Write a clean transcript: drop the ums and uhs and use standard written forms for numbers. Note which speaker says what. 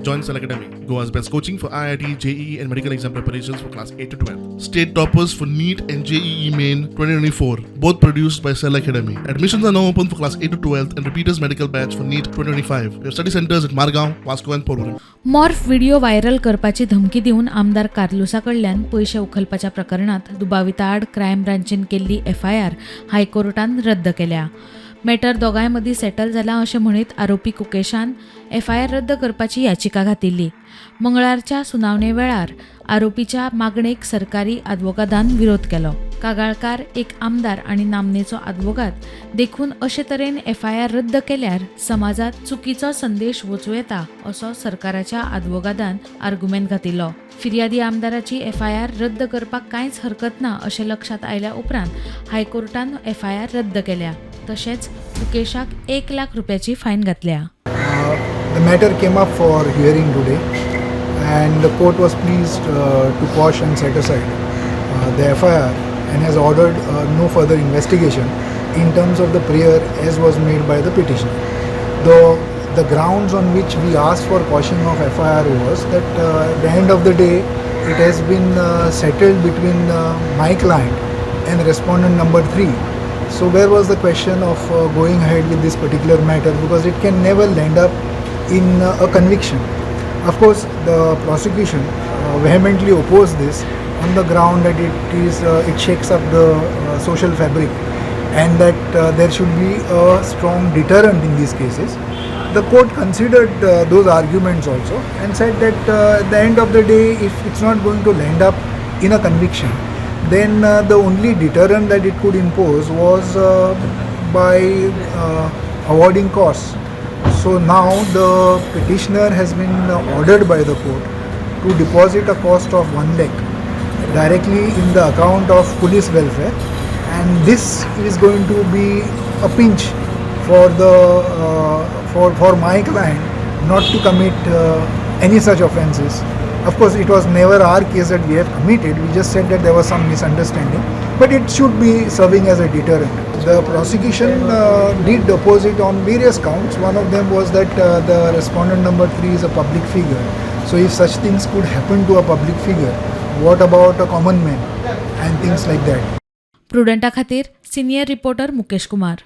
Speaker 1: Join Cell Academy, Goa's best coaching for IIT, JEE, and medical exam preparations for class 8 to 12. State toppers for NEET and JEE Main 2024, both produced by Cell Academy. Admissions are now open for class 8 to 12 and repeaters medical batch for NEET 2025. We have study centers at Margao, Vasco, and Porvorim.
Speaker 2: Morph video viral करपाची धमकी दिवन आमदार कार्लुसा कडल्यान पयशे उखलपाच्या प्रकरणात दुबाविता आड crime ब्रांचीन केल्ली FIR हायकोर्टान रद्द केल्या. मॅटर दोगांय मदीं सेटल जाला अशें म्हणीत आरोपी कुकेशान एफआयआर रद्द करपाची याचिका घातिल्ली. मंगळारच्या सुनावणे वेळार आरोपीच्या मागणेक सरकारी आदवोगादान विरोध केलो. कागाळकार एक आमदार आनी नामनेचो आदवोगाद देखून अशे तरेन एफआयआर रद्द केल्यार समाजात चुकीचो संदेश वचूं येता असो सरकाराच्या आदवोगादान आर्गुमेंत घातिल्लो. फिर्यादी आमदाराची एफआयआर रद्द करपाक कांयच हरकत ना अशें लक्षात आयल्या उपरांत हायकोर्टान एफआयआर रद्द केल्या. तशेंच मुकेशाक 1 लाख रुपयाची फायन घातल्या.
Speaker 3: The matter came up for hearing today, and the court was pleased to quash and set aside the FIR and has ordered no further investigation in terms of the prayer as was made by the petitioner. The grounds on which we asked for quashing of FIR was that at the end of the day, it has been settled between my client and respondent number 3. So where was the question of going ahead with this particular matter, because it can never land up in a conviction. Of course, the prosecution vehemently opposed this on the ground that it shakes up the social fabric and that there should be a strong deterrent in these cases. The court considered those arguments also and said that at the end of the day, if it's not going to land up in a conviction, then the only deterrent that it could impose was by awarding costs. So now the petitioner has been ordered by the court to deposit a cost of 1 lakh directly in the account of police welfare, and this is going to be a pinch for my client not to commit any such offences. Of course, it was never our case that we have committed. We just said that there was some misunderstanding, but it should be serving as a deterrent. The prosecution did oppose it on various counts. One of them was that the respondent number 3 is a public figure. So if such things could happen to a public figure, what about a common man and things like that?
Speaker 2: प्रुडंटा खातीर senior reporter Mukesh Kumar.